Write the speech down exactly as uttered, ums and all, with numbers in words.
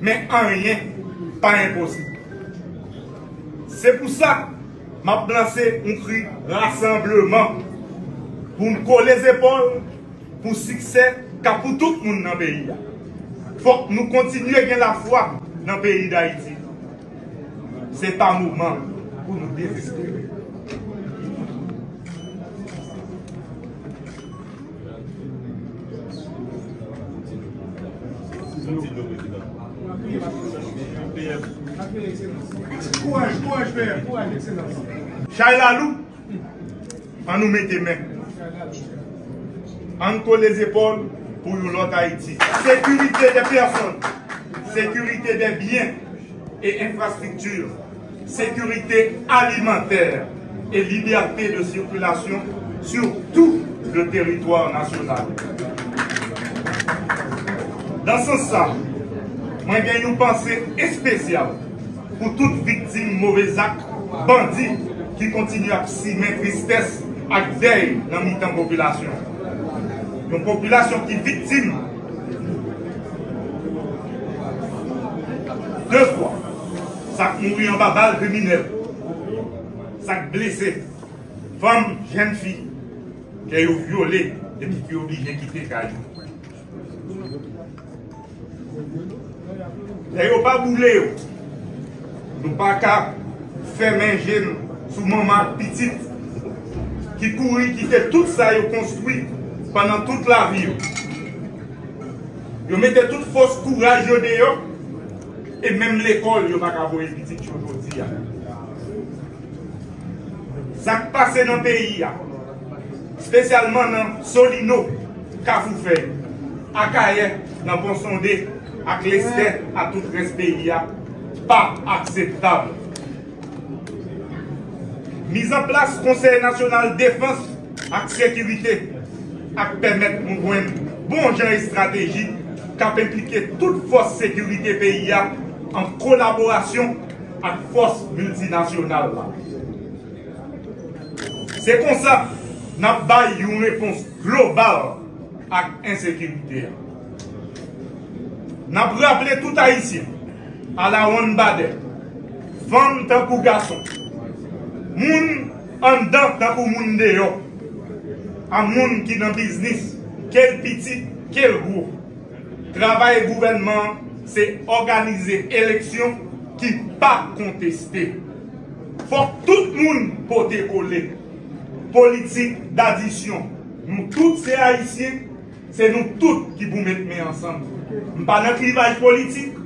Men anyen pa enposib. Se pou sa, m ap lanse yon kri rasanbleman pou n kole zepòl pou siksè k ap pou tout moun nan peyi a. Fòk nou kontinye gen lafwa nan peyi Dayiti. Se pa moman pou nou dezespere. Kouraj, kouraj, P M. Kouraj, Ekselans. Chay la lou, ann nou mete men. Ann kole zepòl pou yon lòt Ayiti. Sécurité des personnes, sécurité des biens et infrastructures, sécurité alimentaire et liberté de circulation sur tout le territoire national. Nan sans sa, mwen gen yon panse espesyal pou tout viktim move zak bandi ki kontinye ap simen tristès ak dèy nan mitan popilasyon. Yon popilasyon ki viktim de fwa, sa k mouri anba bal kriminèl, sa k blese, fanm, jèn fi, ke yo vyole epi ki oblije kite kay yo. Lè yo pa boule yo, nou pa ka fèmen je n sou manman ak pitit ki kouri kite tout sa yo konstwi pandan tout lavi yo. Yo mete tout fòs kouraj yo deyò, e menm lekòl yo pa ka voye pitit yo jodi a. Sa k pase nan peyi a, espesyalman nan Solino, Kafou Fèy, Akayè, nan Pon Sonde ak Lestè ak tout rès peyi a, pa akseptab. Mizanplas Konsèy Nasyonal Defans ak Sekirite ap pèmèt nou jwenn bon jan estrateji k ap enplike tout fòs sekirite peyi a an kolaborasyon ak fòs miltinasyonal la. Se konsa n ap bay yon repons global ak ensekirite a. N ap raple tout Ayisyen, alawonnbadè, fanm tankou gason, moun anndan tankou moun deyò, a moun ki nan biznis, ke l piti, ke l gwo. Travay gouvènman an se òganize eleksyon ki pa konteste. Fòk tout moun pote kole. Politik dadisyon. Nou tout se Ayisyen, se nou tout ki pou met men ansanm. M pa nan klivaj politik,